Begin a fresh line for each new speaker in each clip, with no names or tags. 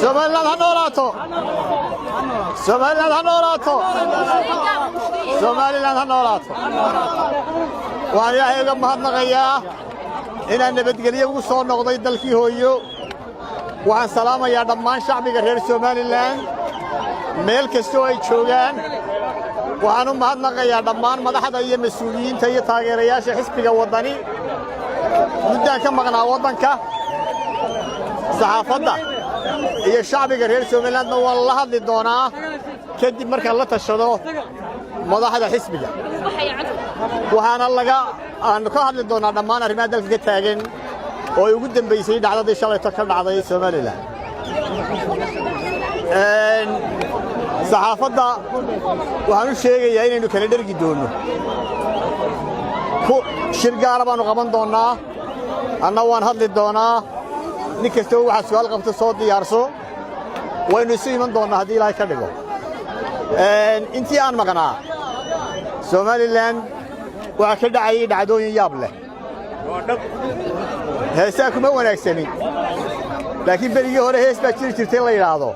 Somaliland ha noolaato! Somaliland ha noolaato! Somaliland ha noolaato! Waxaan Ilaahay uga mahadnaqayaa inaan nabadgelyo ugu soo noqday dalkii hooyo. Waxaan salaamayaa dhammaan shacbiga reer Somaliland meel kastoo ay joogaan. Waxaan u mahadnaqayaa dhammaan madaxda iyo mas-uuliyiinta iyo taageerayaasha xisbiga Waddani. Muddaan ka maqnaa waddanka. Saxaafadda iyo shacbiga reer Somalilandna waa la hadli doonaa kadib markaan la tashado madaxda xisbiga. Waxaana laga aanu ka hadli doonnaa dhammaan arrimaha dalka ka taagan oo ay ugu dambaysay dhacdadii shalayto ka dhacday Somaliland. Saxaafadda waxaan u sheegayaa inaynu kala dhergi doonno. Shir gaara baannu qaban doonnaa, anna waan hadli doonaa. Nin kastoo waxaad su'aal qabto soo diyaarso, waynu isu iman doonnaa haddii Ilaahay ka dhigo. Intii aan maqnaa, Somaliland waxaa ka dhacayay dhacdooyin yaab leh. Heesaa kuma wanaagsanin, laakiin berigii hore hees baa jiri jirtay la yidhaahdo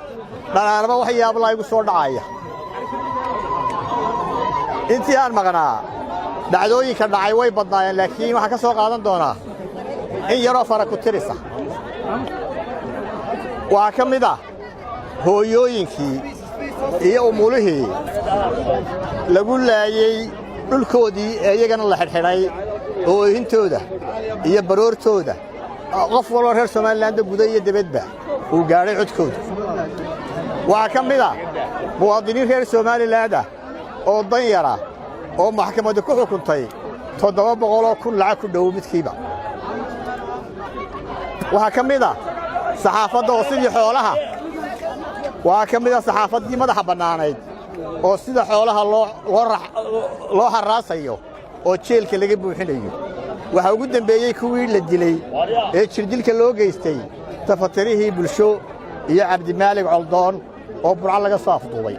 "Dhanaanaba wax yaablaa igu soo dhacaya". Intii aan maqnaa, dhacdooyinka dhacay way badnaayeen, laakiin waxaan ka soo qaadan doonaa in yaroo fara ku tirisa. Waxaa ka mid ah hooyooyinkii iyo umulihii lagu laayey dhulkoodii ee iyagana la xidhxidhay, oohintooda iyo baroortooda qof waloo reer Somalilandda guda iyo debadba uu gaadhay codkooda. Waxaa ka mid ah muwaadiniin reer Somaliland ah oo danyara oo maxkamaddu ku xukuntay 700,000 lacag ku dhow midkiiba. Waxaa ka mid ah saxaafadda oo sidii xoolaha, waxaa ka mid ah saxaafaddii madaxa bannaanayd oo sida xoolaha loo harraasayo oo jeelka laga buuxinayo. Waxaa ugu dembeeyey kuwii la dilay ee jirdilka loo geystay, tafatirihii Bulsho iyo Cabdimaalig Coldoon oo Burco laga soo afduubay.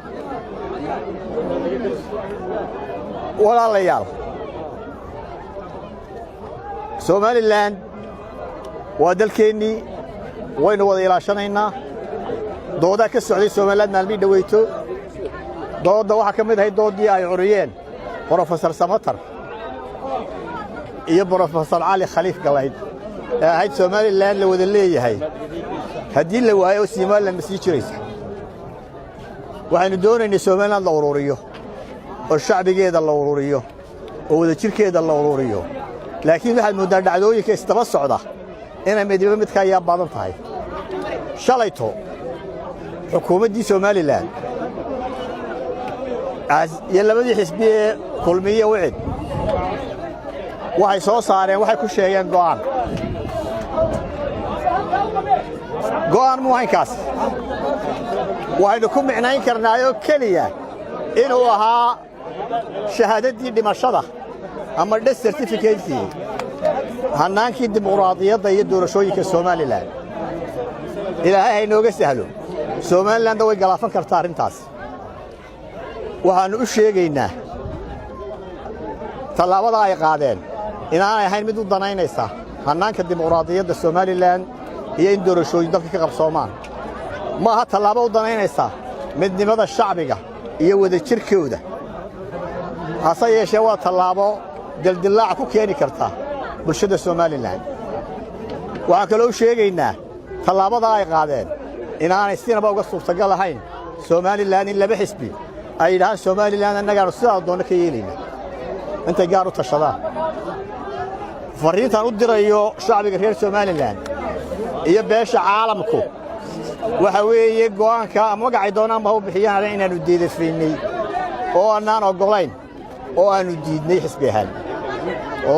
Walaalayaal, Somaliland waa dalkeennii, waynu wada ilaashanaynaa. Doodaa ka socday Somaliland maalmihii dhoweyto. Doodda waxaa ka mid ahayd dooddii ay curiyeen Brofesor Samatar iyo Brofesor Cali Khaliif Galayd ee ahayd Somaliland la wada leeyahay haddii la waayo, Somaliland ma sii jiraysa? Waxaynu doonaynay Somaliland la ururiyo oo shacbigeeda la ururiyo oo wadajirkeeda la ururiyo, laakiin waxaad mooddaa dhacdooyinka isdaba socda inay midiba midka ayaa badan tahay. Shalayto xukuumaddii Somaliland iyo labadii xisbi ee Kulmiye, Wicid, waxay soo saareen waxay ku sheegeen go'aan. Go'aan muhaynkaas waxaynu ku micnayn karnaayoo keliya inuu ahaa shahaadaddii dhimashada ama death certificate-kii hannaankii dimuqraadiyadda iyo doorashooyinka Somaliland. Ilaahay haynooga sahlo. Somalilandna way galaafan kartaa arrintaas. Waxaannu u sheegaynaa tallaabada ay qaadeen inaanay ahayn mid u danaynaysa hannaanka dimuqraadiyadda Somaliland iyo in doorashooyin dalka ka qabsoomaan. Ma aha tallaabo u danaynaysa midnimada shacbiga iyo wadajirkooda, hase yeeshee waa tallaabo dildillaac ku keeni karta bulshada Somaliland. Waxaan kaloo u sheegaynaa tallaabadaa ay qaadeen inaanay sinaba uga suurtagal ahayn Somaliland in laba xisbi ay yidhahaan Somaliland annagaanu sidaa doonno ka yeelayna intay gaar u tashadaan. Farriintaan u dirayo shacbiga reer Somaliland iyo beesha caalamku waxa weeye go'aanka ama magacay doonaan ba ha u bixiyaan inaannu deedafaynay oo annaan oggolayn oo aannu diidnay xisbi ahaan.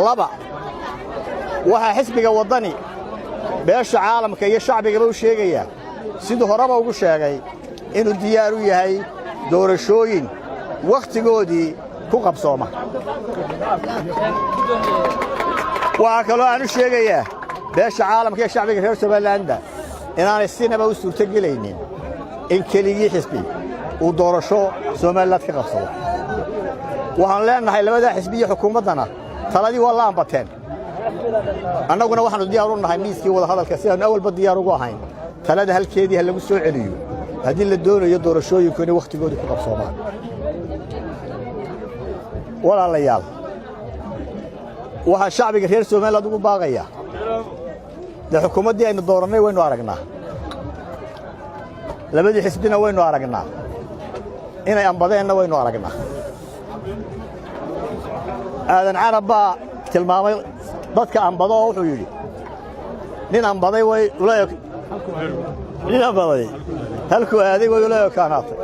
Laba, waxaa xisbiga Waddani beesha caalamka iyo shacbigaba u sheegayaa, siduu horeba ugu sheegay, inuu diyaar u yahay doorashooyin wakhtigoodii ku qabsooma. Waxaa kaloo aan u sheegayaa beesha caalamka iyo shacbiga reer Somalilandba inaanay sinaba u suurtogelaynin in keligii xisbi uu doorasho Somaliland ka qabsado. Waxaan leennahay labadaa xisbi iyo xukuumaddana Taladii waa la ambateen. Annaguna waxaannu diyaar u nahay miiskii wadahadalka, sidaannu awalba diyaar ugu ahayn. Talada halkeedii ha lagu soo celiyo haddii la doonayo doorashooyinku inay wakhtigoodii ku qabsoomaan. Walaalayaal, waxaa shacbiga reer Somaliland ugu baaqaya, dee xukuumaddii aynu doorannay waynu aragnaa, labadii xisbina waynu aragnaa, inay ambadeenna waynu aragnaa. Aadan Carab baa tilmaamay dadka ambado oo wuxuu yidhi, "Nin ambaday way ula nin ambaday halkuu aaday way ula ekaanaatay."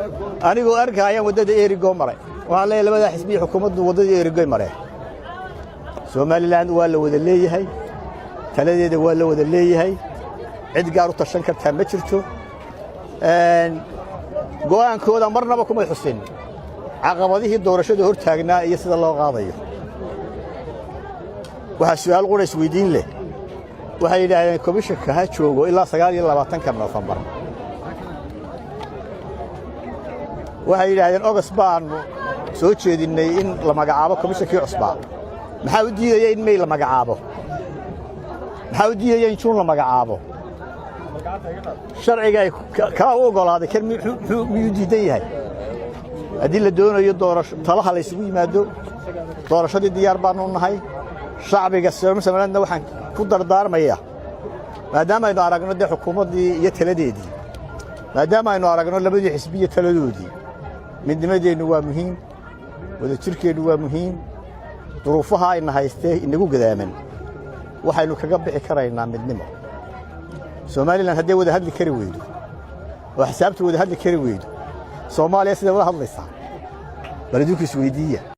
Anigoo arkaayaan waddada Erigoo maray. Waxaan leeyahay, labadaa xisbiya xukuumaddu waddadii Erigoy mareen. Somaliland waa la wada leeyahay, taladeeda waa la wada leeyahay. Cid gaar u tashan kartaa ma jirto. Go'aankooda marnaba kumay xusin caqabadihii doorashada hor taagnaa iyo sida loo qaadayo. Waxaa su'aal qura isweydiin leh. Waxay yidhaahdeen komishanka ha joogo ilaa 29-ka Nofembar. Waxay yidhaahdeen August baannu soo jeedinnay in la magacaabo komishankii cusbaa. Maxaa u diidaya in May la magacaabo? Maxaa u diidaya in Juun la magacaabo? Sharciga ay kaa u oggolaaday kan miyuu diidan yahay? Haddii la doonayo doorasho, talaha la isugu yimaado. Doorashadii diyaar baannu nahay. Shacbiga Somalilandna waxaan ku dardaarmaya, maadaama aynu aragno dee xukuumaddii iyo taladeedii, maadaama aynu aragno labadii xisbi iyo taladoodii, midnimadeennu waa muhiim, wadajirkeennu waa muhiim. Duruufaha ayna haystee inagu gadaaman waxaynu kaga bixi karaynaa midnimo. Somaliland hadday wada hadli kari weydo oo xisaabta wada hadli kari weydo, Soomaaliya siday wada hadlaysaa? Bal idinku isweydiiya.